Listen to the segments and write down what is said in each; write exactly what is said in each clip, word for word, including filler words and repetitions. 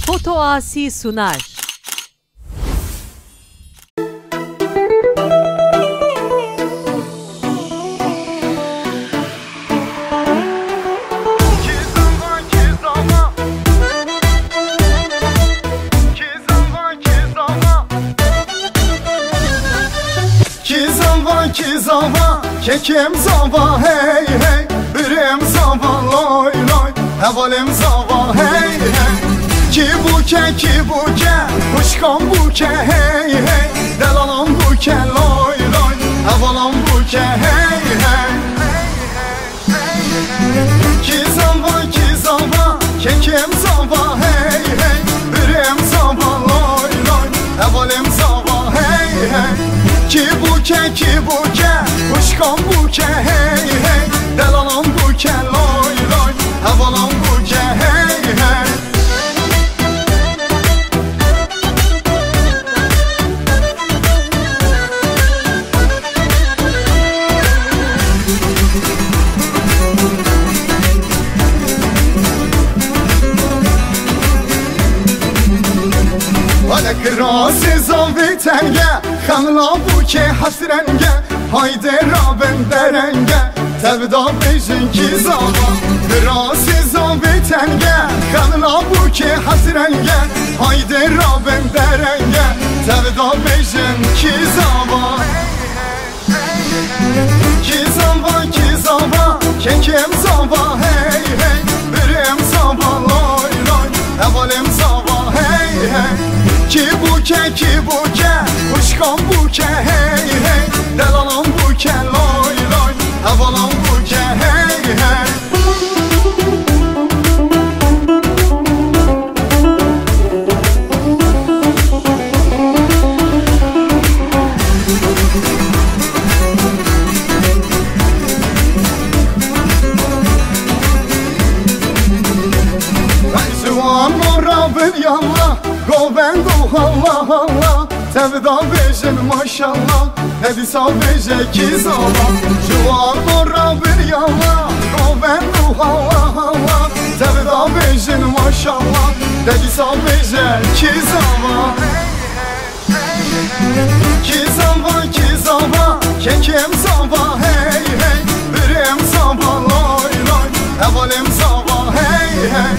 Foto Asi sunar. Kî zava, kî zava, kekêm zava, hey hey, birêm zava, loy loy, hevalêm zava, hey hey. Kî bûke, kî bûke, xwişkan bûke, hey hey, delalan bûke, loy loy, hevalan bûke, hey hey. Kî zava, kî zava, kekêm zava, hey hey, birêm zava, loy loy, hevalêm zava, hey hey. Kî bûke, kî bûke, xwişkan bûke, hey hey, delalan bûke, loy loy, hevalan bûke, hey hey. Wele kirasê zavê tenge, xemla bûkê hesrenge, haydê rabin derenge, tevda bêjin kî zava. Kirasê zavê tenge, xemla bûkê hesrenge, haydê rabin derenge, tevda bêjin kî zava. Kî zava, kî zava, kekêm zava, hey hey, birêm zava, loy loy, hevalêm zava, hey hey. Kî bûke, kî bûke, xwişkan bûke, hey hey, delalan bûke, loy loy, hevalan bûke, hey hey. Ziwan mora bin yallah, govendo halla halla, tevda bêjin maşallah. Te dîsa bêje kî zava, ji wan mora bir yala, govendo halla halla. Te bi da bêjin maşallah, te dîsa bêje kî zava. Kî zava, kî zava, kekêm zava, hey hey, birêm zava, loy loy, hevalêm zava, hey hey.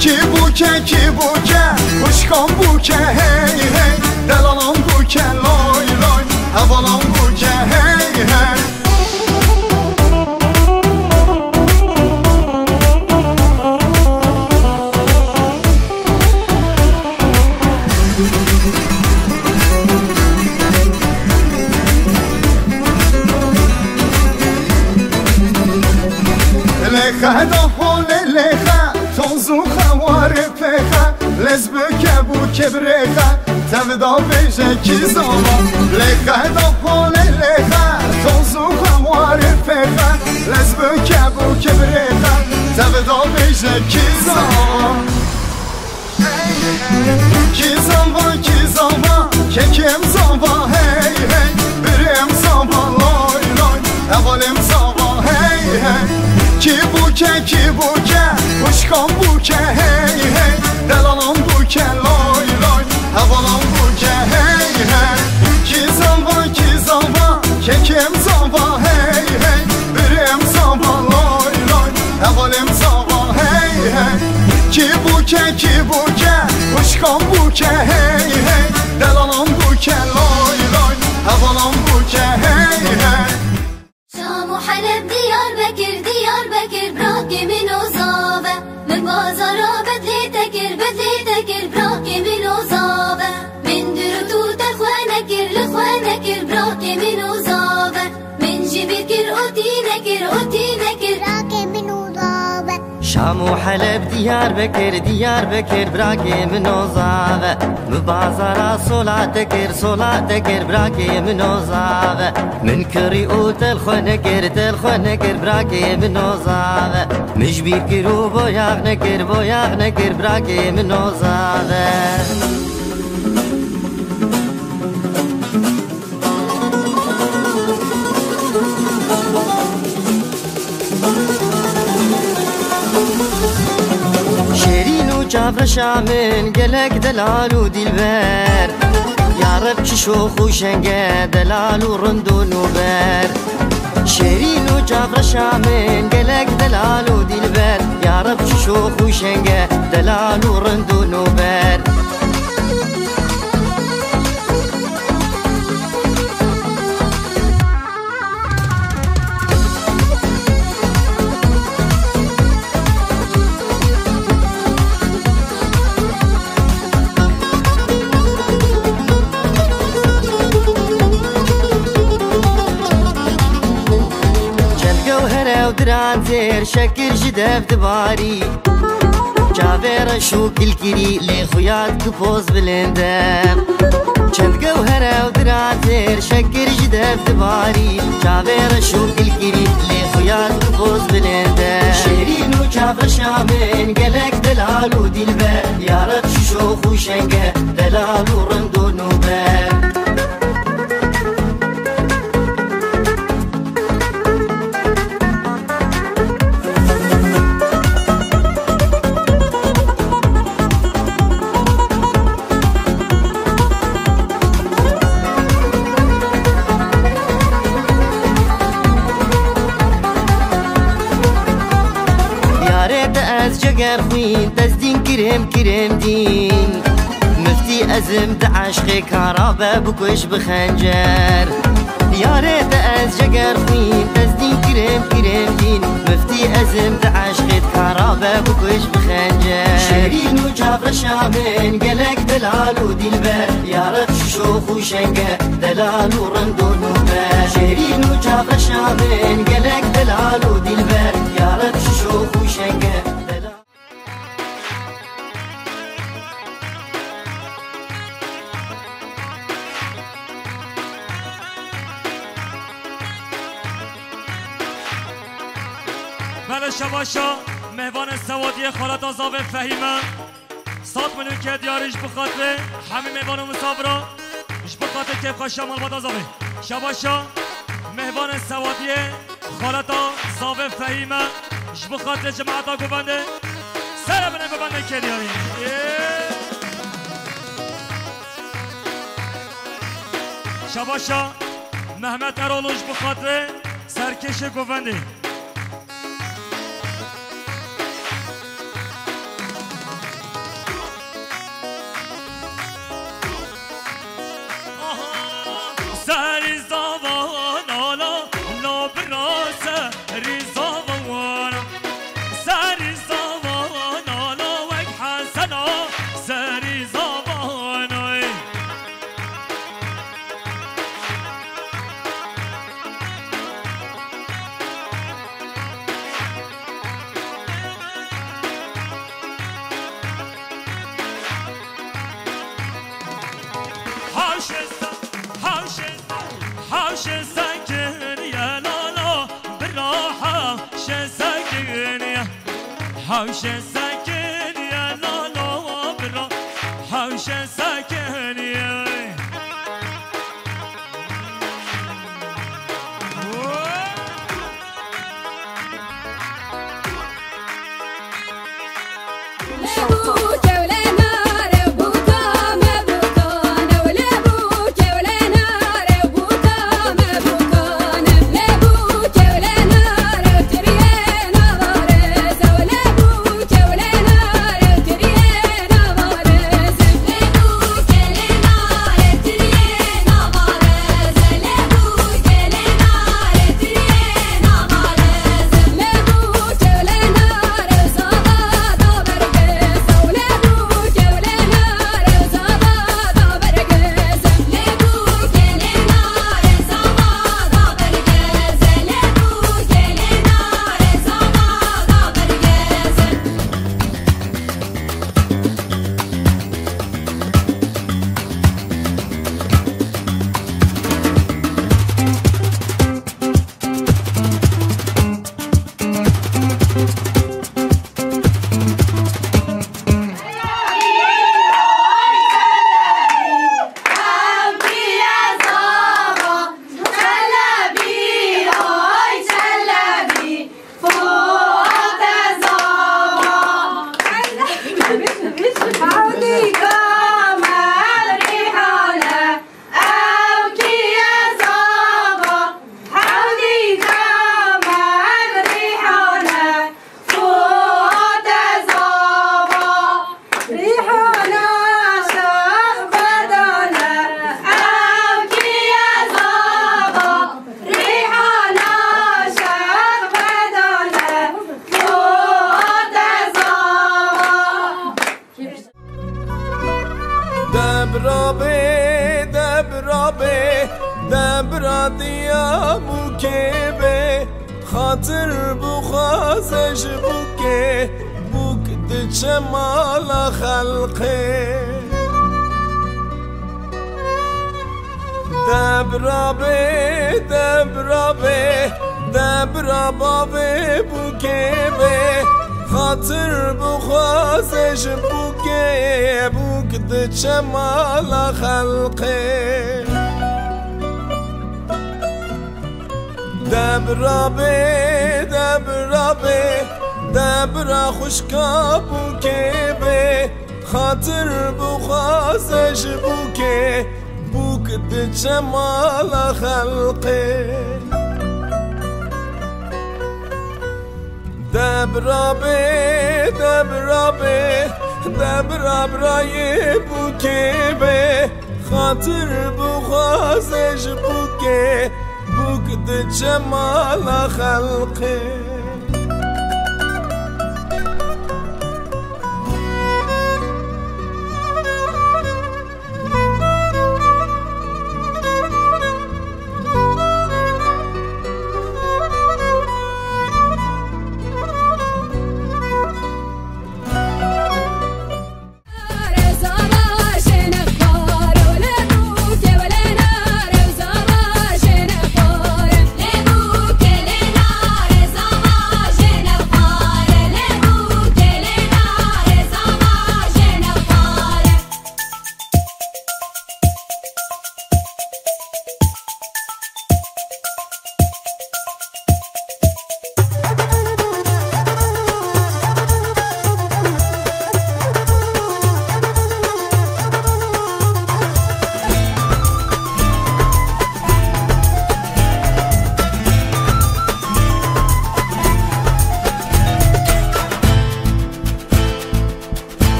Kî bûke, kî bûke, xwişkan bûke, hey hey, delalan bûke, loy loy, hevalan bûke, hey hey. Lêxe da holê lêxe, toz û xewarê pêxe, lez bike bû kebrêxe, te vida bêje kî zava. Lêxe da holê lêxe, toz û xewarê pêxe, lez bike bû kebrêxe, te vida bêje kî zava. Kî zava, kî zava, kekêm zava, hey hey, birêm zava, loy loy, hevalêm zava, hey hey. Kî bûke, kî bûke, xwişkan bûke, hey hey, delalan bûke, loy loy, hevalan bûke, hey hey. Kî zava, kî zava, kekêm zava, hey hey, birêm zava, loy loy, hevalêm zava, hey hey. Kî bûke, kî bûke, xwişkan bûke, hey hey, delalan bûke, loy loy, hevalan bûke, hey hey. Şam û Heleb, Diyarbekir, Diyarbekir, birakê min ozav e. Min bazara bedlê te kir, bedlê te kir, birakê min ozav e. Min dirût û te xwe nekir, li xwe nekir, birakê min ozav e. Min ji bîr kir, otî nekir, otî nekir, birakê min ozav e. Şam û Heleb, Diyarbekir, Diyarbekir, birakê min ozav e. Min bazara sola te kir, sola te kir, birakê min ozav e. Min kirî û te li xwe nekir, te li xwe nekir, birakê min ozav e. Min ji bîr kir û boyax nekir, boyax nekir, birakê min ozav e. Şêrîn û Çavreşa min gelek delal û dîlber. Ya Reb çi şox û şeng e, delal û rind û nûber. Şêrîn û çavreşa min gelek delal û dîlber. Ya Reb çi şox û şeng e, delal û rind û nûber. Çend gewhere û diran zêr şekir ji dev dibarî. Çavê reş û kilkirî lê xuya dike poz bilind e. Çend gewhere û diran zêr şekir ji dev dibarî. Çavê reş û kilkirî lê xuya dike poz bilind e. Şêrîn û çavreşa min gelek delal û dîlber. Ya Reb çi şox û şeng e, delal û rind û nûber. Yarê te ez ceger xwîn, tezdîn kirêm kirêm dîn. Miftî ezim di eşqê kara be bikuş bi xencer. Yarê te ez ceger xwîn, tezdîn kirêm kirêm dîn. Miftî ezim di eşqê kara be bikuş bi xencer. Şêrîn û çavreşa min gelek delal û dîlber. Ya Reb çi şox û şeng e, delal û rind û nûber. Şêrîn û çavreşa min gelek delal û dîlber. Ya Reb çi şox û şeng e, delal. Belê şebaşa mêvanên Sewatiyê xaleta zavê Fehîme. Sat milyon ke diyarî ji bi xatirê hemî mêvan û misafira, ji bi xatirê kêfxweşiya malbata zavê. Şebaşa mêvanên Sewatiyê. Xaleta zavê Fehîme ji bo xatirê cemaeta govendê. Sere binê govendê keriyayî. Ê! Şabaşa Mehmet Erol ji bo xatirê serkêşê govendê. Serî zavan ala, no bira serî zavan. Serî zavan ala wek Hesena, serî zavan ay. Hawşe se-, hawşe, hawşe sekiniye lala, bira hawşe sekiniye. Hawşe sekiniye lala, bira hawşe sekiniye. Hewdî ka me rîhane, ew kî ye zava? Hewdî ka me rîhane, Fuate zava. Rîhana şex vedane, ew kî ye zava? Rîhana şex vedane, Fuate zava. Debra bê, debra bê, debra diya bûkê bê. Xatir bixwaze ji bûkê, bûk diçe mala xelqê. Debra bê, debra bê, debra bavê bûkê bê. Xatir bixwaze ji bûkê, bûk diçe mala xelqê. Debra bê, debra bê, debra xwişka bûkê bê. Xatir bixwaze ji bûkê, bûk diçe mala xelqê. Debra bê, debra bê, debra birayê bûkê bê. Xatir bixwaze ji bûkê, bûk diçe mala xelqê.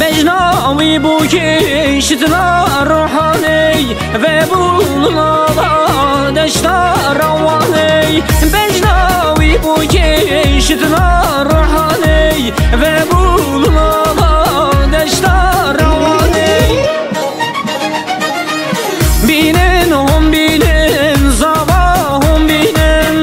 Bejna wî bû kiştina ruhanê, vebûn nava deşta rewanê. Bejna wî bû kiştina ruhanê, vebûn nava deşta rewanê. Bînin, hûn bînin, zava hûn bînin,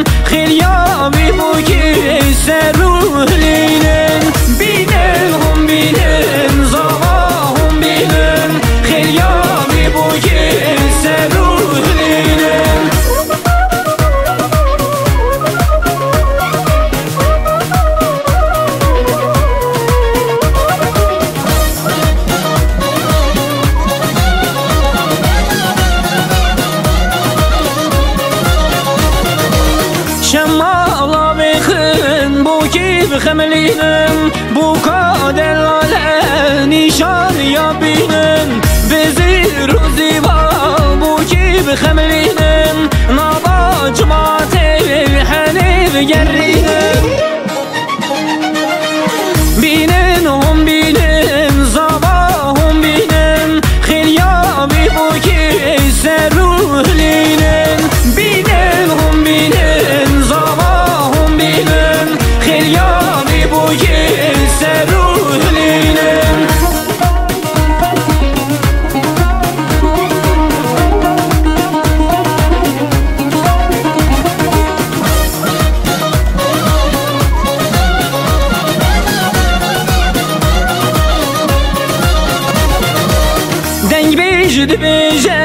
Şemala bêxin, bo kî bixemilînim, bo ka delale nîşan ya bînin. Bi zîr û zîbal, bo kî bixemilînim, nava cimatê henê digerînim. Bînin hûn bînin, zava hûn bînin, xêliya bî bo kî ser û hilînin. Bînin hûn bînin, zava hûn bînin, xêliya bî bo kî ser û hilînin. Dengbêj dibêje,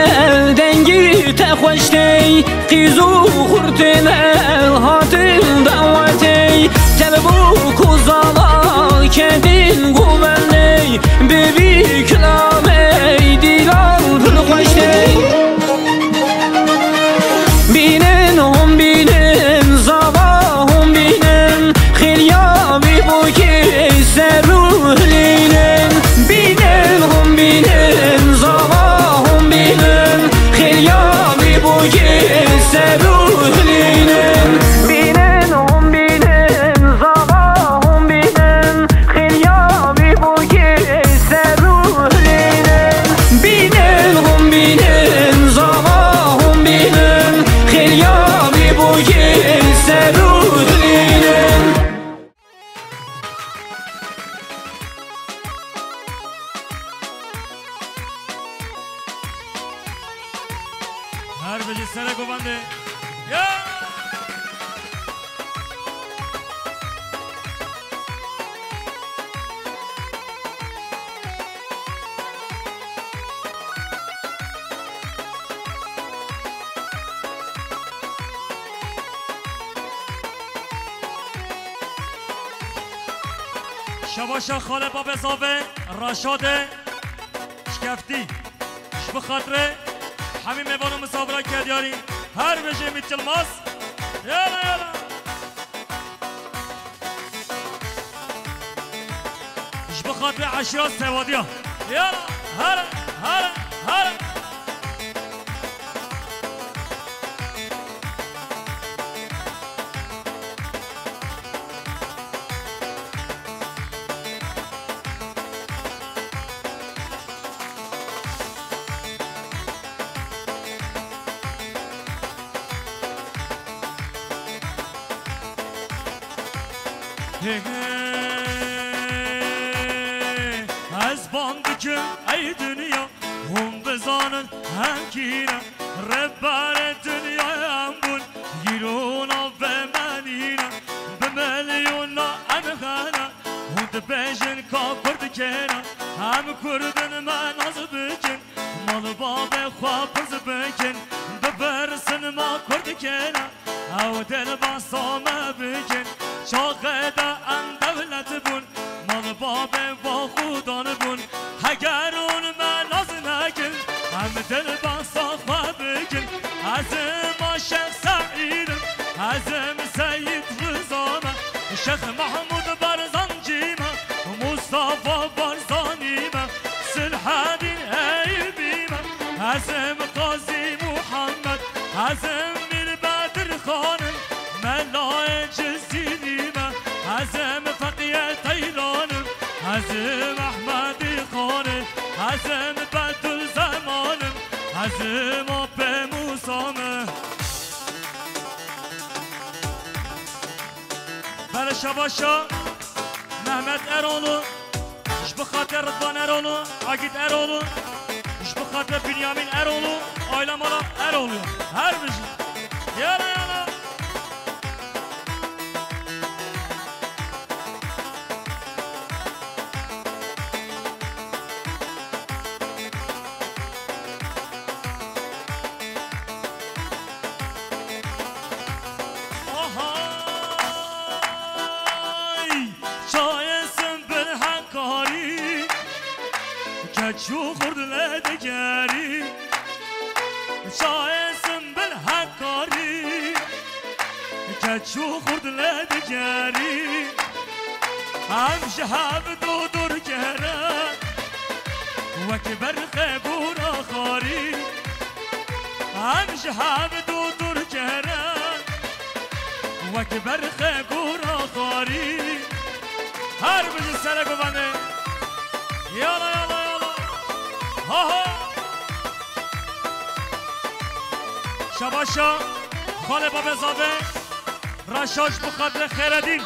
dengî te xweş tey, qîz û xurtên el hatin dawetey, tev bû ku zala kedîn govendey, bi vî kilamey dîlan pir xweş tey. Bînin hûn bînin, zava hûn bînin, xêliya bî bo kî ser û hilînin. Bînin hûn bînin, zava hûn bînin, xêliya bî bo kî ser û hilînin. Bînin hûn bînin, zava hûn bînin, xêliya bî bo kî ser û hilînin. Bînin hûn bînin, zava hûn bînin, xêliya bî bo kî ser û hilînin. Her bijî sere govendê. Ya! Şebaşa Xalê Babê Zavê, Reşadê, Şikeftî. Ji bi xatirê hemî mêvan û misafira Kediyarî, her bijî Mit Yilmaz. Yala, yala. Ji bi xatirê eşîra Sewadiya. Yala, here, here, here. Hê, hê, ez bang dikim ey dinya, hûn bizanin em kî ne. Rêberê dinyayê em bûn, îro navê me nîne. Bi milyona em hene, hûn dibêjin ka Kurd kê ne. Em Kurd in, me nas bikin, mal babê xwe pirs bikin. Bipirsin ma Kurd kê ne, ew dil behsa me bikin. Çaxê de em dewlet bûn, mal babê va xudan bûn. Heger hûn me nas nekin, em dil behsa xwe bikin. Ez im Aşiq Seîd im, ez im Seyîd Riza me, Şêx Mehmûd Berzancî me, Mustafa Barzanî me, Silhedîn Eyûbî me, ez im Qazî Muhammed, ez im Mîr Bedir Xan im, Melayê Cizîrî me, ez im Feqiyê Teylan im, ez im Ehmedî Xan im, ez im Bedul Zeman im, ez im Apê Mûsa me. Bere şebaşa Mehmet Eroğlu, ji bi xatir Rıdvan Eroğlu, Agit Eroğlu, ji bi xatir Bünyamin Eroğlu, aile mala Eroğlu. Her bijî. Yala yala. Ahay! Çayê Sinbil Hekarî, keç û xurt lê digerî. Çayê Sinbil Hekarî, Çû xurt lê digerî, em ji hev dû dûr kere, wek berqê gora xwarî. Em ji hev dû dûr kere, wek berqê gora xwarî. Her bijî sere govane. Yala, yala, yala. Ha, ha. Şabaşa, xalê babê zavê, raşa ji bo xatirê Xêredîn.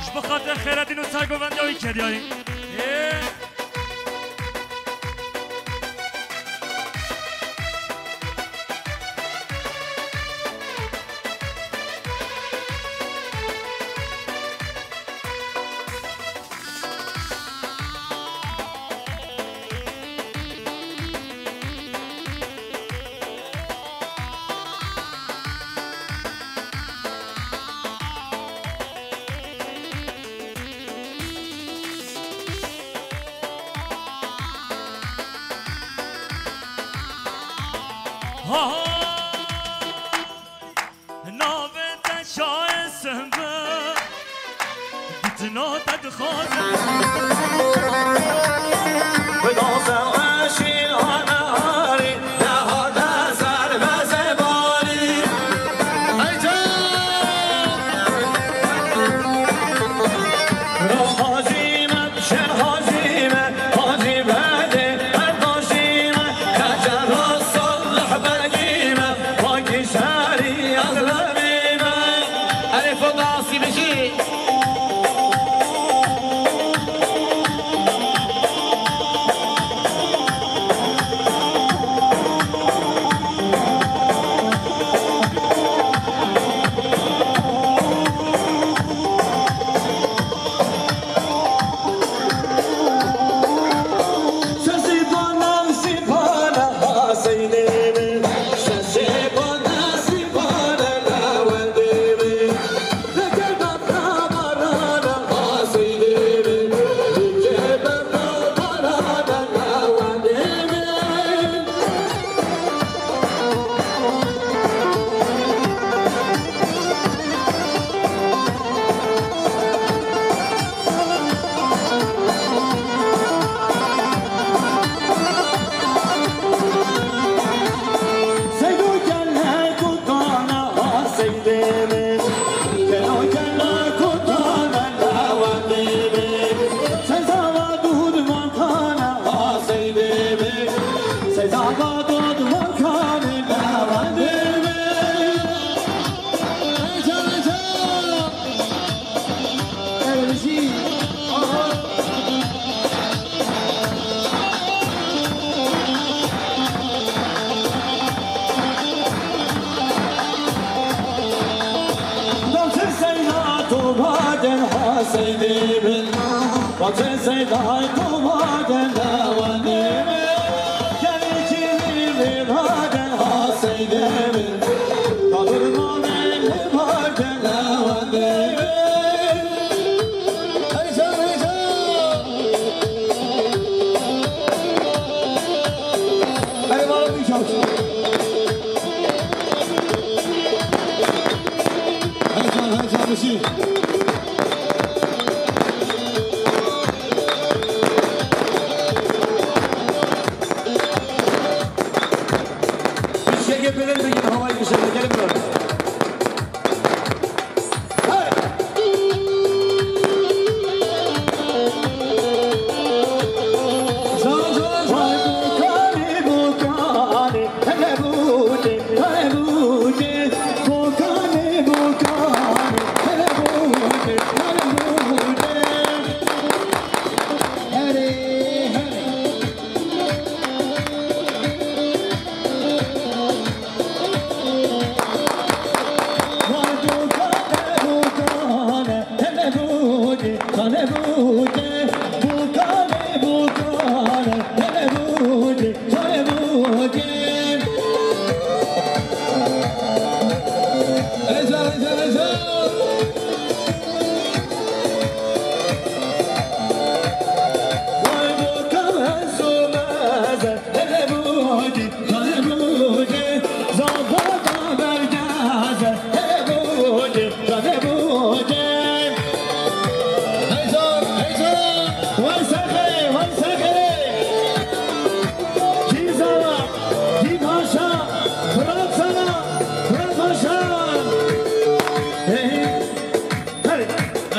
Ji bo xatirê Xêredîn û sergovendiya wî kediyayî. Ê. Ha ha! Navê te çayê sembê, gotina te dixwazim. Bidozem eşîl hane harî, nehate ser bezê balî. Hey can! Roh hacî me, şer hacî me, hacî bedê, her daşî me, kecer salih begî me. Pakî şerî ez levî me. Erê, fo nasîbî jî. Sesî bana, sî bana, ha seydê min. Fişekê bilind bikin, havayı fişekle gelin böyle.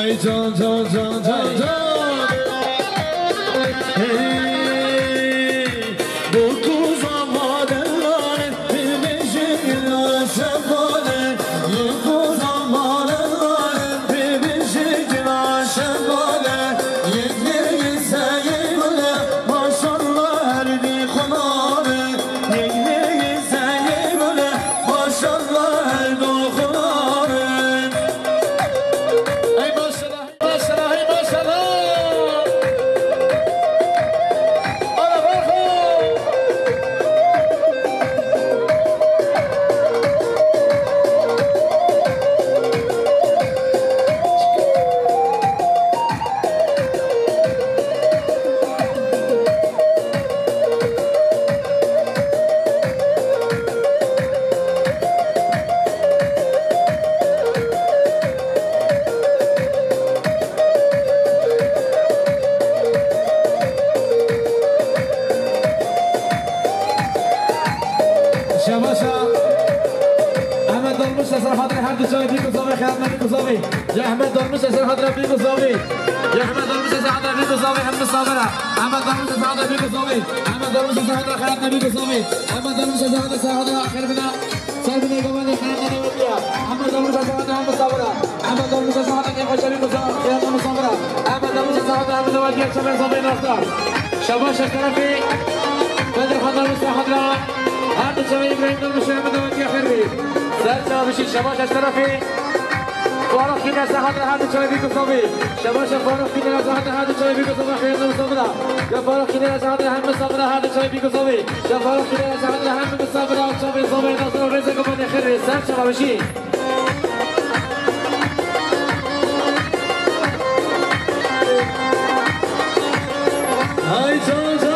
Hey, can, can, can, can, can. Hey, dokuz ama derler, bir beşik şefale. Dokuz ama derler, bir beşik şefale. Yedi sayı bile, maşallah, her bir kulağına. Yedi sayı bile, maşallah, her bir kulağına. Ey maşallah. Maşallah, hey maşallah. Ala bravo. Şebaşa. Ehmed Dolmuş, ez ser hatirê her du çavê bîk û zavê, xeyrat me bîk û zavê. Ya Ehmed Dolmuş, ez ser hatirê bîk û zavê. Ya Ehmed Dolmuş, ez ser hatirê bîk û zavê, hem misafir e. Ehmed Dolmuş, ez ser hatirê bîk û zavê. Ehmed Dolmuş, ez ser hatirê xeyrat me bîk û zavê. Ehmed Dolmuş, ez ser hatirê, ser hatirê xêr bine. Ser binê govendê xeyr nedewetiya. Ehmed Dolmuş ez hate hem misafir e. Ehmed Dolmuş ez hate kê xweşe bî misafir, xeyr misafir e. Ehmed Dolmuş ez hate hem nedewetiya çavê zavê nasdar. Şebaş ez terefê Bedir Xan Dolmuş ez hate. Her du çavê İbrahim Dolmuş hem nedewetiya xêr bî. Ser çavişî şebaş ez terefê Faruk Kîne ez hate her du çavê bî misafir. Şebaş ez Faruk Kîne ez hate her du çavê bî misafir, xeyr misafir e. Ya Faruk Kîne ez hate hem misafir e her du çavê bî misafir. Şefaxîne ez hate hemî misafira çavê zavê nasdar û rêzê govendê xêr bê ser çava bijî. Hay can can.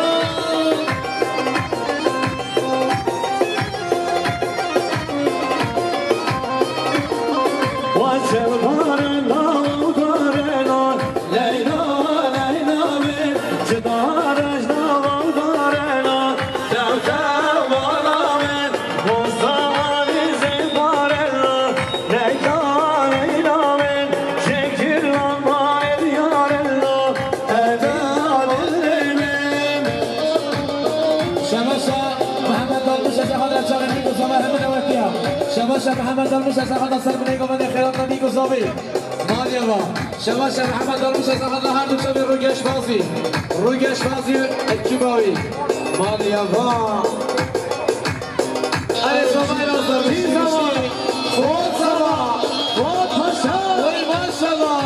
Wa çelbarê law darê law. Leyla, Leyla min, ci daraj dawa darena, dew dew bala min, bosta alî zê barena. Leyla, Leyla min, şekil lan barê diyarena, heda dilê min. Şebaşa Mehmet Dolmuş ez hate çavê bîk û zavê hemî dewetiya. Şebaşa Mehmet Dolmuş ez hate ser binê govendê xêrat me bîk û zavê. Maliye va. Şebaşa Mehmet Dolmuş ez hate her du çavê Rûgeş Bazî. Rûgeş Bazî ekîba wî. Maliye va. Erê çavayê nasdar. Pîr zava. Fuat zava. Fuat Paşa. Wey maşallah.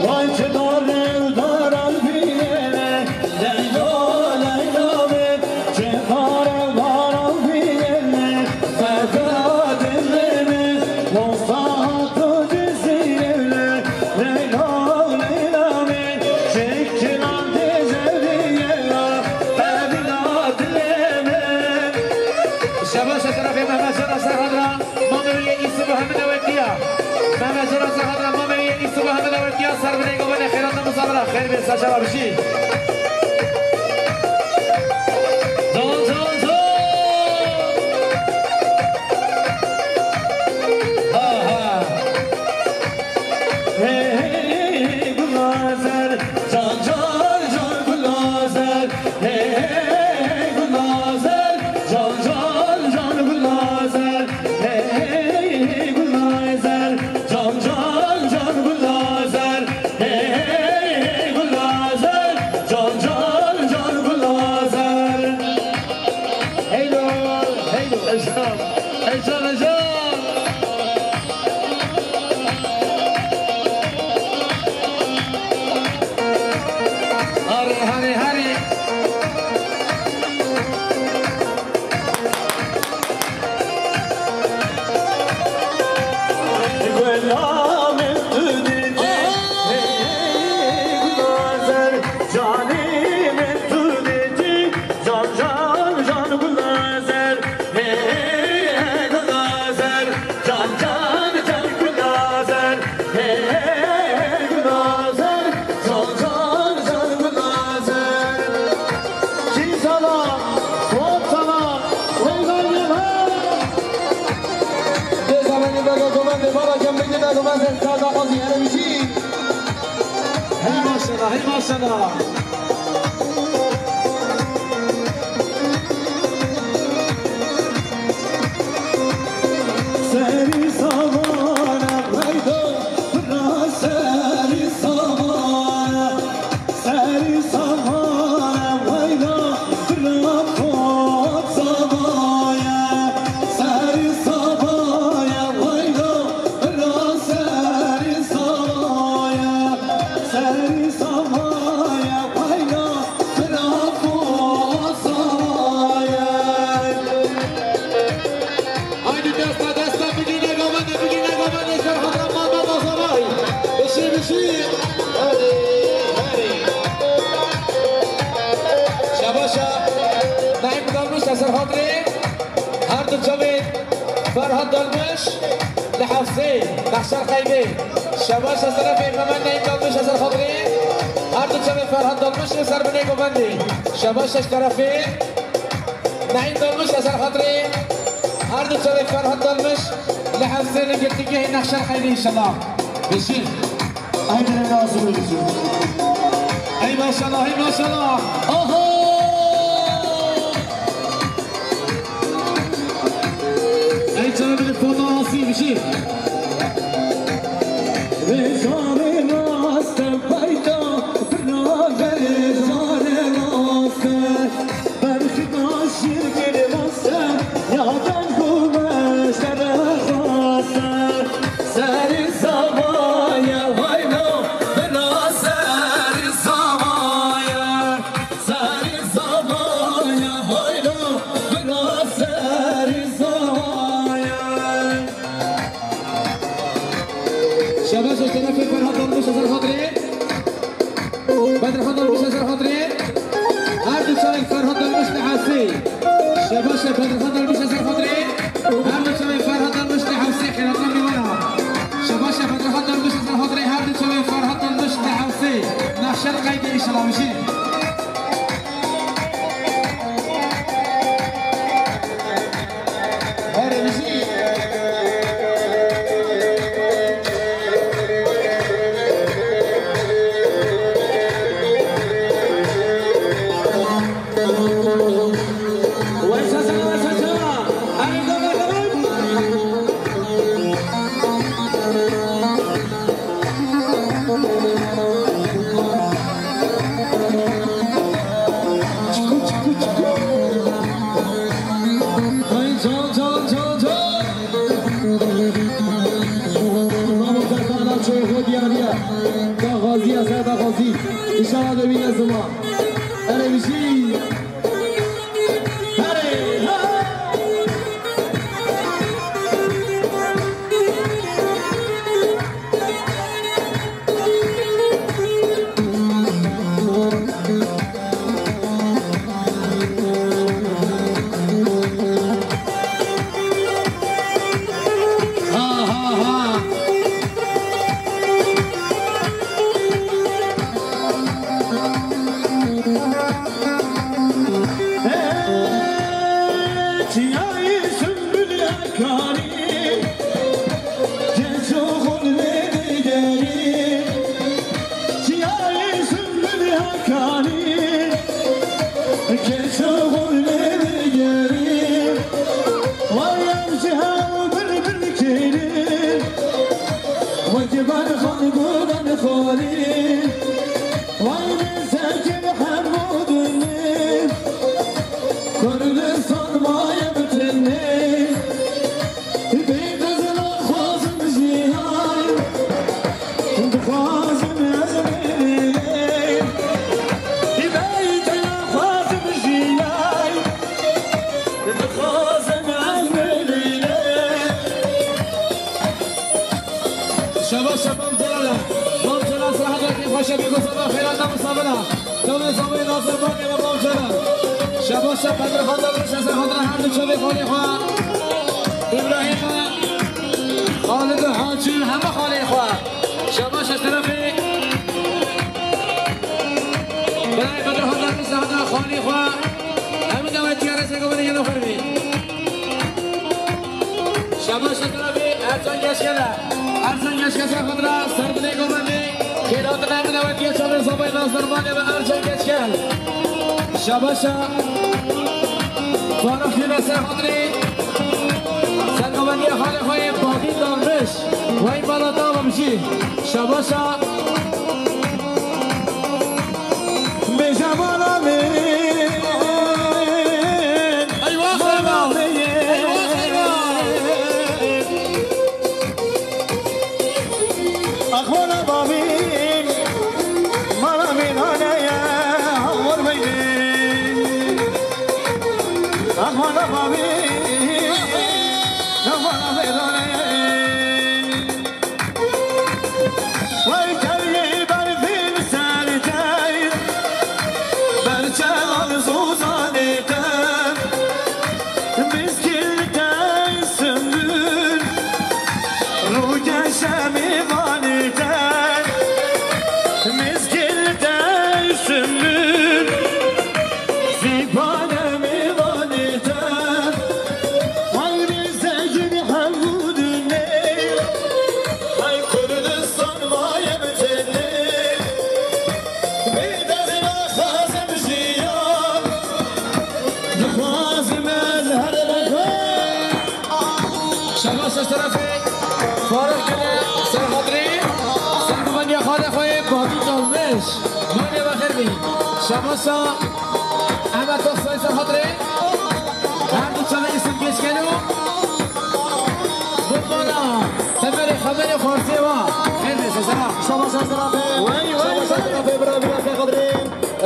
Wan çi darê û daran bîyene, Leyla, Leyla min, çi darê û daran bîyene, feda dilê min, wasta hato cizîrê min, Leyla, Leyla min, çek çilan têze bîyena, feda dilê min. Şebaşa terefê Mehmet Can Aslan Hadra. Mamê wî yê Îsû bi hemî dewetiya. Mehmet Can Aslan Hadra, mamê wî yê Îsû bi hemî dewetiya. Ser binê govendê xêrat de misafir e. Xêr bê, ser çava bijî. Can, can, can. Ha, ha. Hey, hey, hey, gulazer, can, can, can, gulazer. Hey, hey, hey, gulazer, can, can, can, gulazer. Hey, hey, hey, gulazer, can, can, can, gulazer. Hey, hey, hey, gulazer, can, Hey maşallah, hey maşallah. Serî samane weyda, bira serî samane. Serî sabaye weyla, bira kot sabaye. Serî sabaye weyla, bira serî sabaye. Serî sabaye weyla, bira kot sabaye. Haydi desta desta bigirine gavende, bigirine gavende, Ferhat Ramazan Azamay. Bişî, bişî. Herê, herê. Şebaşa. Naim Dalmış, li ser xatirê her du çavê Ferhat Dalmış li Hefsê, Mehşer Qeybê. Şebaşa, serefê Mehmet Naim Dalmış, li ser xatirê her du çavê Ferhat Dalmış li ser binê govendê. Şebaşa, ji terefê Naim Dalmış, li ser xatirê her du çavê Ferhat Dalmış li Hefsê li girtîgehê Nexşer Xeyrê, înşallah. Bişî. Ay, dilê nasıl olacak? Ey maşallah, ey maşallah. Aha! Ey canım, bir fotoğrafı bir şey. Vê zarê rast e peyda, bira vê zarê rast e. Berxî daşî kir rast e, ya deng û meştere rast e. Serî zavaye wayno, bira serî zavaye. Serî zavaye wayno, bira serî zavaye. Şebaş, ji terefê Ferhat Dalmış, li ser xatirê. Bedirhan Dalmış, li ser xatirê. Her du çavên Ferhat Dalmış li Hesê. Şebaş, Bedirhan Dalmış, li ser xatirê. Her du çavên Ferhat Dalmış li Hesê, xêratan bî wana. Şebaş, Bedirhan Dalmış, li ser xatirê. Her du çavên Ferhat Dalmış li Hesê. Nexşer Qeybê, înşallah, bijî. Ay, can, can, can, can. Bravo, Serkan Akçay, Hodiyariye. Daxwaziye, ser daxwazî. İnşallah döbîne zima. Hele bir şey. Hele, ha. Çiyayê Sümbül Akarî, Keçoxon lê digerî. Çiyayê Sümbül Akarî, Keçoxon lê digerî. Vay em ji hev bir bir kêrin, wekî berxan gudan xwarî. Vay min sekin hemû dinê, Kurdistan maye bi tenê. Bê te zina xwazim jiyay, dixwazim ez bimînim. Bê te xwazim jiyay, dixwazim ez bimînim. Şebaş, şebaş, Celal. Mam Celal, sıhhat ve keyf, hoşe bir gusada, xeyran da musabela. Tavê zavê Nazirbanê ve Bavcana. Şebaşa Bedirhan Dalmış, ez xatira her du çavê xalê xwe. İbrahim, Xalid û Hacî, heme xalê xwe. Şebaşa terefê Birayê Bedirhan Dalmış, ez xatira xalê xwe. Hemî dawetiya rêzê govendê yeno xeribî. Şebaşa terefê Ercan Gel. Gele. Ercan Geçgel ser xwe re, ser binê govendê. Xêr hatin, em newetiya çavê Zobay Nasir, malê me Ercan Geçgel. Şabaşa. Faruk Yunus ser xwe re. Ser govendiya xalê xwe yê Badî Dalmiş. Wey mala dava bijî. Şabaşa. Bêje mala min. Eyvah, eyvah. Eyvah, eyvah. Axwana bavîn, mala min haneye, hawar beynin. Axwana bavîn, axwana beydaneye. Wey tevlî berfîn ser tey, berçevan zûzanê te. Mizgîn li te sümbül, rûgeşe mêvanê te. Mizgîn li te sümbül, zîbane mêvanê te. Ay bizegin hemû dinê, ay Kurdistan maye bi tenê. Bê dezê naxwazim jiyan, dixwazim ez her bikim. Şabaş ez terefê Faruk Gele ser xatirê, ser guvendiya xalê xwe yê Badî Dalmiş. Malê we xêr bî. Şabaşa Emed Toksay ser xatirê. Her du çavê Yusuf Geçgelo. Botmana. Temerê xeberê xwarzê wa. Xêr bê sesera. Şabaş ez terefê. Wey, wey, Şabaş ez terefê bira bira ser xatirê.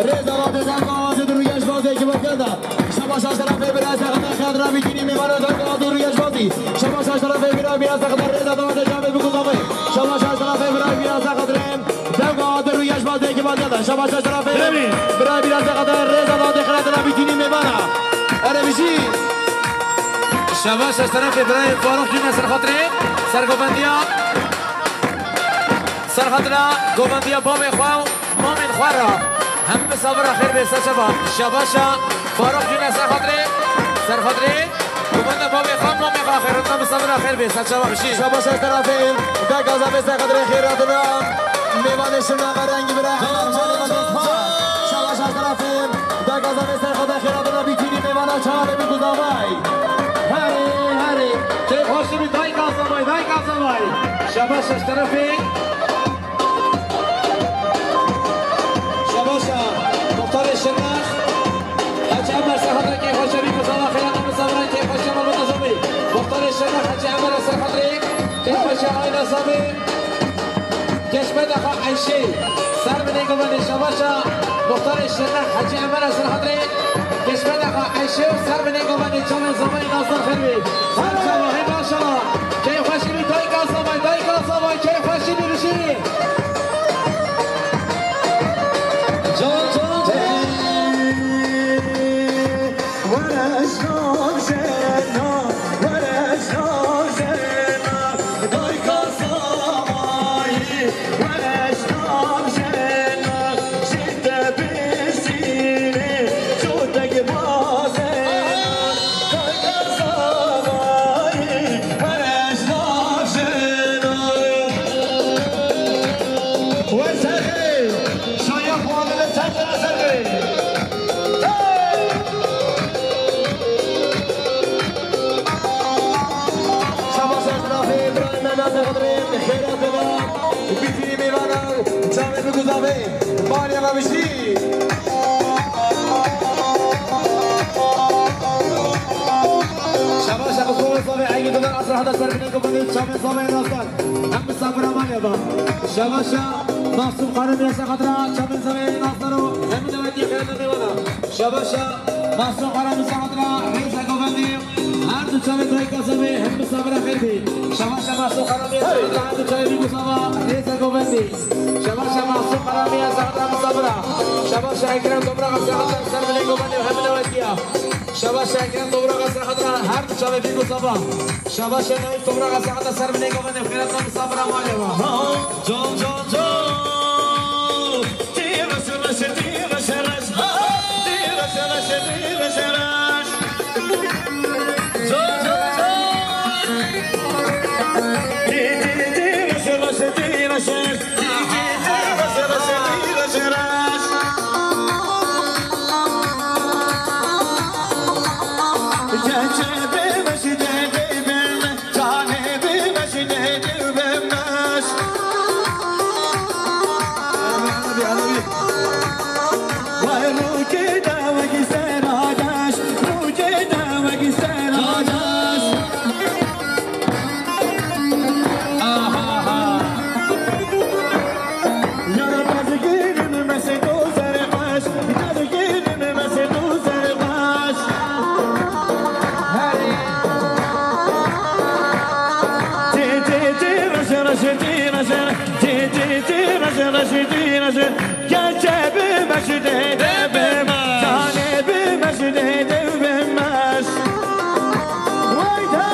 Rêza Radê Dengavazê du rûyeş bazê ki bakenda. Şabaş ez terefê bira ser xatirê Xedra Bîtînî mêvana Dengavazê du rûyeş bazî. Şabaş ez terefê bira bira ser xatirê Rêza Dengavazê Cavê Bikuzavê. Şabaş ez terefê bira bira ser xatirê Dengavazê du rûyeş bazê ki bakenda. Şabaş ez terefê bira bira ser xatirê Rêza Radê Xedra Bîtînî mêvana. Ere bijî. Şabaş ez terefê birayê Faruk Yunus ser xatirê, ser govendiya, ser xatira govendiya bavê xwe û mamên xwe re. Hemî bi sabira xêr bê, ser çava. Şabaşa Faruk Yunus ser xatirê, ser xatirê govenda bavê xwe, mamê xwe xêr, hemî bi sabira xêr bê, ser çava bijî. Şabaş ez terefê, Dengavazê ser xatirê xêr hatina. Mêvanê şirnaxa rengî bira. Şabaş ez terefê, Dengavazê ser xatirê xêr hatina, Bîtînî mêvana Çavê Bikuzavay. Herê, herê. Keyf xweş bî, dayka Zavay, dayka Zavay. Şabaş ez terefê. Şabaşa Muxtarê Şirnex. Hacı Emer ser xatirê keyf xweş bî, Bikuzava xêr hatina, bi sabira keyf xweş, malbata Zavê. Muxtarê Şirnex, Hacı Emer ser xatirê keyf xweş, aîla Zavê. Geşmeda xwe Eyşê, ser binê govendê. Şabaşa Muxtarê Şirnex, Hecî Emer e ser xatirê geşmeda xwe Eyşê û ser binê govendê Çavê Zavayê Nasir xêr bê. Ser çava, hey maşallah. Keyf xweşî bî, dayka Zavay, dayka Zavay, keyf xweşî bî, bijî. Can, can, can. Were ez navjena, were ez navjena, dayka Zavayî, were ez navjena, ji te bisînê, cotek bazena, dayka Zavayî, were ez navjena. Wer serê, şaya xwe bide ser, ser, serê. Şabaş ez terefê birayê me, me ser xatirê xêr hatine. Bîtînî mêvana Çavê Bikuzavê. Malê me bijî. Şabaş ez Çavê Zavê, Egî Dildar ser xatirê, ser binê govendê Çavê Zavê Nasir. Em bi sabira malê me. Şabaşa Masûm Xaramî ser xatira Çavê Zavê Nasir û hemî dawetî xêr hatina mêvana. Şabaşa Masûm Xaramî ser xatira rêza govendê. Her du çavê dayka Zavê, hemî bi sabira xêr bî. Şabaşa Masûm Xaramî ser xatira her du çavê Bikuzava rêza govendê. Şabaşa Masûm Xaramî ser xatira bi sabira. Şabaşa Ekrem Dobraxa ser xatira ser binê govendê û hemî dawetiya. Şabaşa Ekrem Dobraxa ser xatira her du çavê Bikuzava. Şabaşa Naîf Dobraxa ser xatira ser binê govendê, xêr hatina, bi sabira malê me. Can, can, can. Tî reşe reşe, tî reşe reş. Tî reşe reşe, tî reşe reş. Can, can, can. Tî Keçê bimeş, dêdê bimeş, canê bimeş, dêdê bimeş. Vay rûkê de wekî seradeş, rûkê de wekî seradeş. Aha, aha. Yara tazgînim meşê tu zerxweş, tazgînim meşê tu zerxweş. Tê, tê, tê, reşe, reşe, tê, reşe, tê, tê, tê, reşe, reşe, tê, reşe. Keçe bimeş, dêdê bimeş. Canê bimeş, dêdê bimeş. Haydi!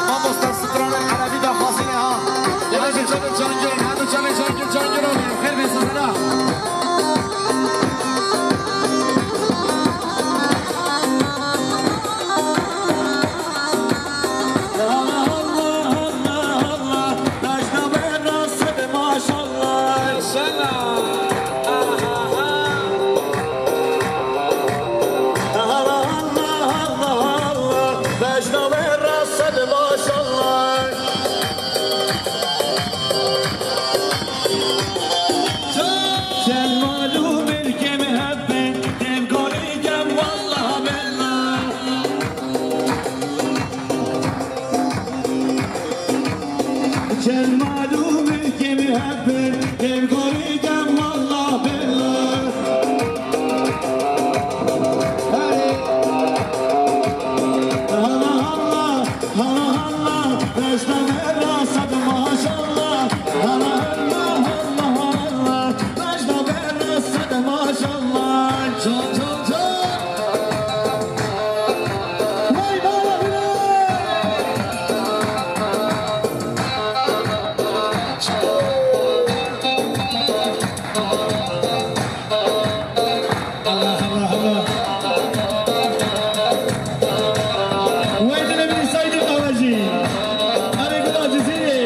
Mamosta stranê Elewî daxwazî ne ha. Ya hadi canım Cangir, hadi canım Cangir, Cangir olayım. Xêr be size ha. Allah, Allah, Allah, Allah, Necda Berra sed maşallah. Maşallah. Aha, aha. Allah, Allah, Allah, Allah, Necda Berra sed maşallah. Çend mal û milkê min hebe, dem gorî dem, wallah billah. Çend mal û milkê min hebe, dem gorî dem, wallah billah. Hey! Allah, Allah. Hala hala, Necda Berra sed maşallah. Hala hala, hala hala, Necda Berra sed maşallah. Can, can, can. Vay bala bile. Allah, Allah, Allah. Wey dile min Seydî Qawecî. Erê Gula Cizîrî.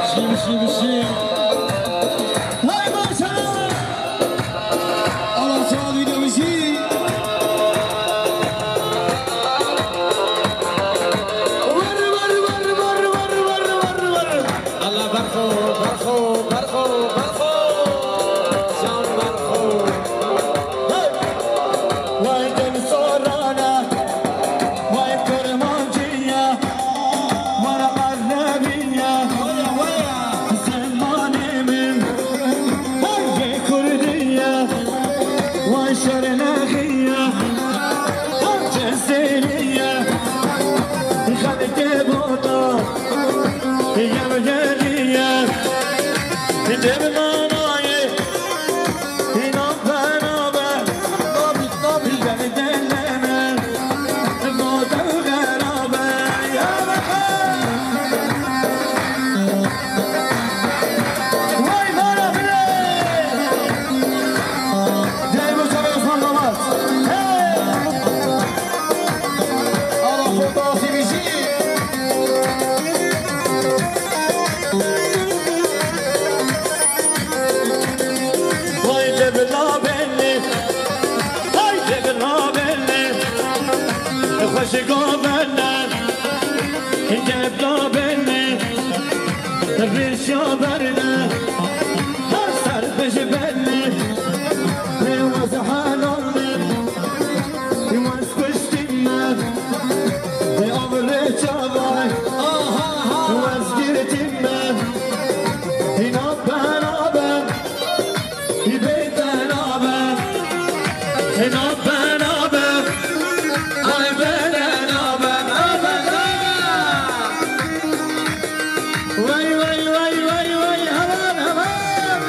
Şî, şî, şî. Hay maşallah. Ala saat video müziği. Var, var, var. Allah berxo, berxo, berxo, berxo. Can berxo. Hey! Vay dem sorana, vay kurmancıya, vay Arnaviya. Zemanê min, vay Kurdiya, vay Şernexiya, vay Cezeriya, xelkê bota, yevgeriya, dermanayê, hîna beraber, nabi, nabi, gel deneme, bota beraber, ya Rabbi. Vay bana bile! Gel bu sana Osman Damat. Hey! Ala fotoğrafı bizi. Vay de bela beni, vay de bela beni. Xweşik o benden, gel bela beni. Rêşa berne, her ser bêje benne, rêwaz helal me, rêwaz kuştî me, rê av rê çavay, rêwaz girtî me, hîna beraber. Bêdena be, hêna bena be, ay bêdena be, ay bêdena be. Wey, wey, wey, wey, wey, heval, heval.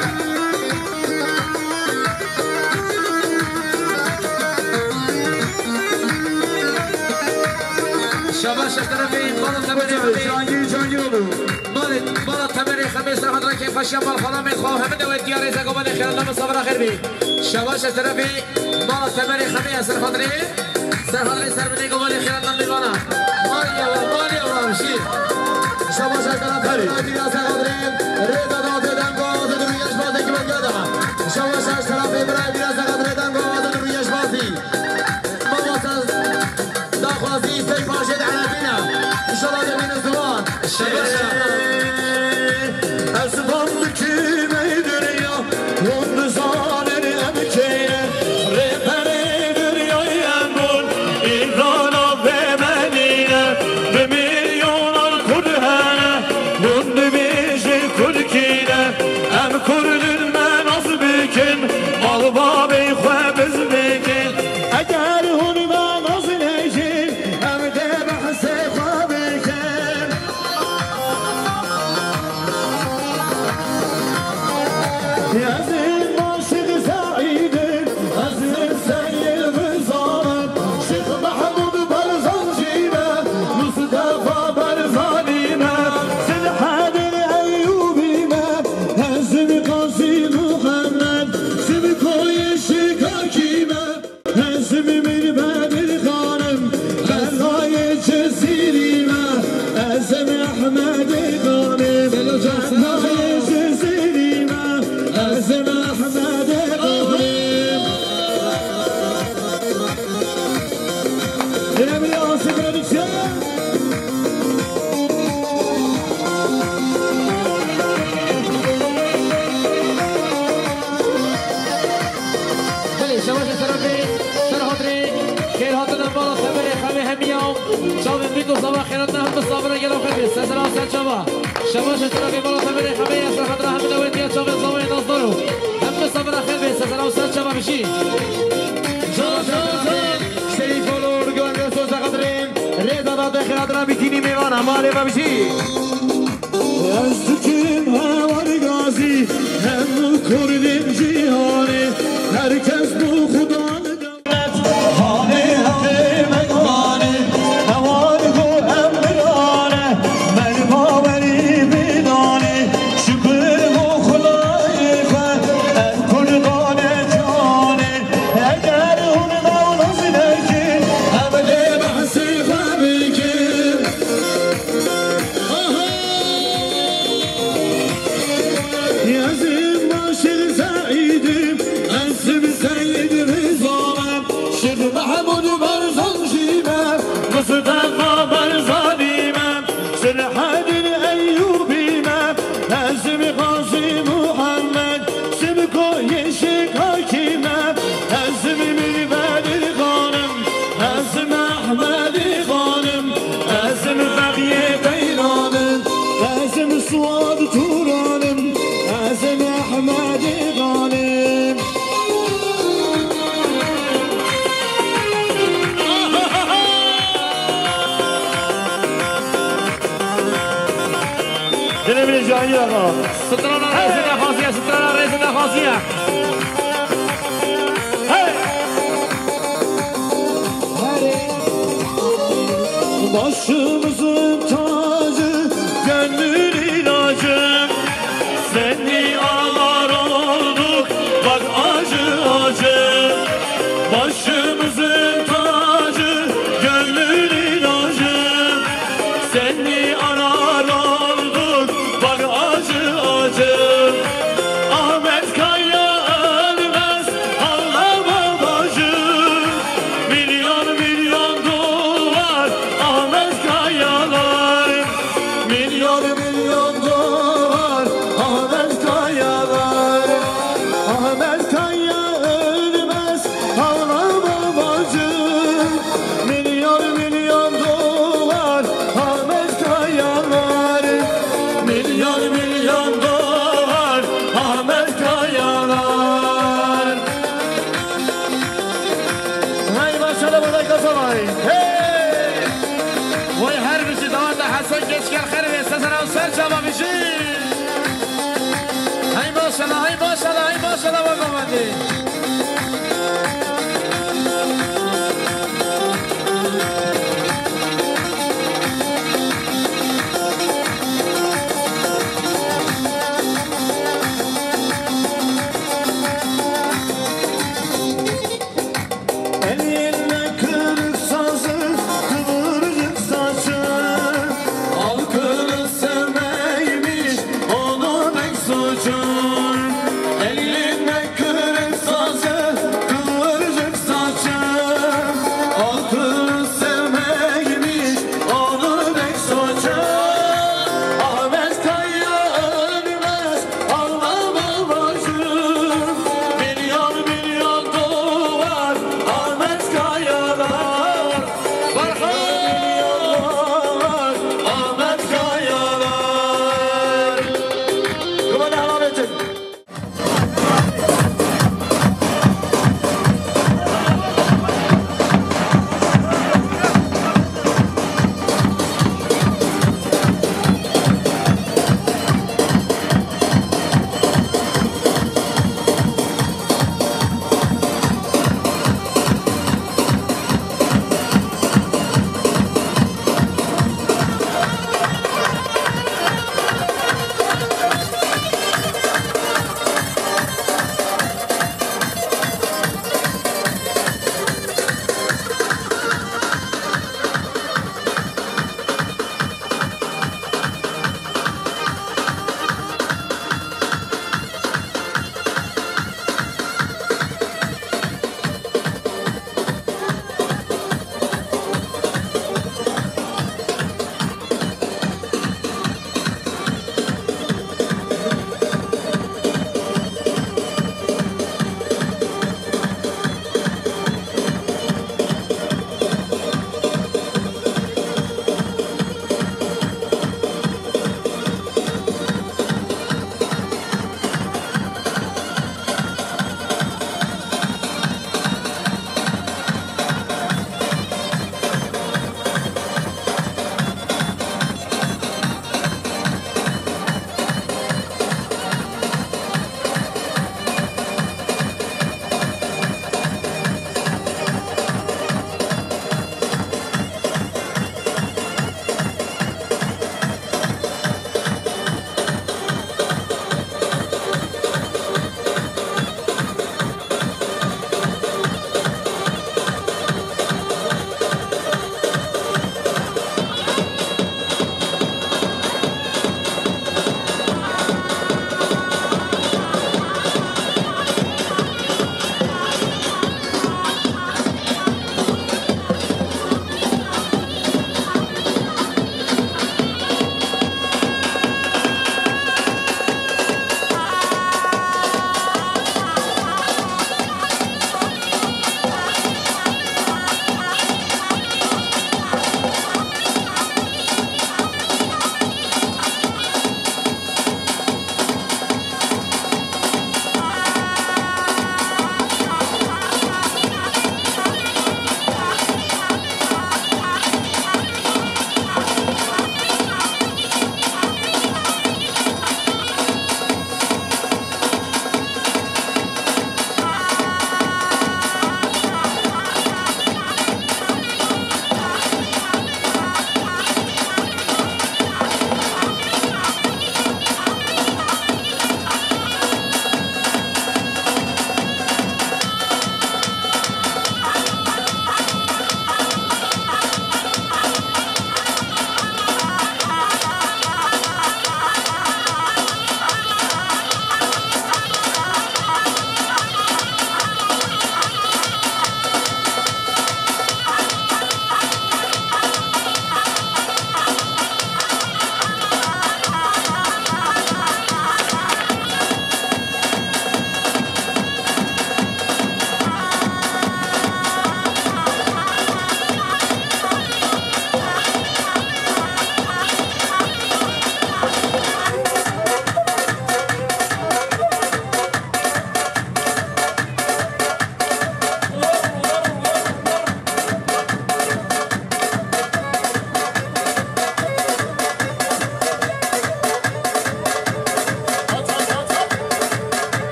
Şabaş, ez terefê bala teberê xwe. Cangir, Cangir oğlu. Malê, bala teberê xwe. Ser xatirê kêfxweşiya malxana mêrxwe û hemî dewletiya rêze gomanê xêrana misafira xêr bî. Şebaş ez terefê mala Temerê Xemê ya ser xatirê. Ser xatirê ser binê gomanê xêrana mêvana. Maliye wa, maliye wa, şî. Şebaş ez terefê bira bîra ser xatirê. Rêza dawetê dengo, azad rûyeş bazê ki bengada. Şebaş ez terefê bira bîra ser xatirê dengo, azad rûyeş bazî. Mama sen daxwazî sey paşê de erebîne. İnşallah de bîne ziwan. Şebaş. Ez van dikim ey dinya, hûn dizanin em kê ne. Rêberê dinyayê em bûn, îmrana vê me nîne. Bi milyonan kurd hene, hûn dibêjin kurd kî ne. Em kurdin me nas bikin, malbabê xwe biz bikin. Eger hûn me nas nekin, em dê behsê xwe bikin. Ez ê Şêx Seîd im, ez ê Seîd Rizan im, Şêx Mehmûd Barzan jî me, Mustefa Barzanî me, Selahedîn Eyûbî me, ez im Qazî Muhemmed, Simkoyê Şikakî me. Ez im Mîr Bedir Xan im, Belayê Cizîrî me. Ez im Ehmedê Xan im, Belayê Cizîrî me. Ez im Ehmedê Xan im. Emre Asım Prodüksiyon. Belê, şebaşê serafê, ser hatirê, xêr hatine mala Temerê Xemê hemiya. Çavên bît û zava xêratina hem misafira gelo xêr bê. Sezra ser çava. Şebaşê serafê mala Temerê Xemê ya ser hatira hem dewetiya çavên zavayê nazdaro. Hem misafira xêr bê. Sezra ser çava bişî. Şebaşê serafê, Şerîf olur, Gönül Söz Akadırım. Rêza date xêratina bîtînî mêvana. Malê me bişî. Ez dikim heval gazî, hemû kurdên cîhanê, her kes bo xudan dewlet. Hanê hemê me guranê, heval go em birane, me li bawerî bidanê, şikir bo Xwedayê xwe, ev kurdan e canê. Eger hûn me nas nekin, em dê behsê xwe bikin. Aha! Ez im Aşîq Seîd im, ez im Seîd Rizan im, Şêx Mehmûd Barzan jî me, Mustefa Barzanî me, Selahedîn Eyûbî me, ez im Qazî Muhemmed, Simkoyê Şikakî me, ez im Mîr Bedir Xan im, ez im Ehmedê Xan im, ez im Fexriyê Qeyran im, ez im Suad Turan im, ez im Ehmedê Xan im. Dilê min ê cahî axa. Strana rêzê daxwaziye, strana rêzê daxwaziye. Hey! Başımızın tacı, gönlün ilacı. Seni arar olduk, bak acı acı. Başımızın tacı, gönlün ilacı. Seni arar olduk, bak acı acı. Ahmet Kaya ölmez, ağlama bacım. Milyon milyon doğar Ahmet Kayalar. Milyon milyon doğar Ahmet Kayalar. Ahmet Kaya ölmez, ağlama bacım. Milyon milyon doğar Ahmet Kayalar. Milyon milyon doğar Ahmet Kayalar. Hey maşallah, burada kazanay. Hey! Vay her bizi dawata Hasan Geçgel xerbe sezara ser çava bizi. Hey maşallah, hey maşallah, hey maşallah, bak amadi.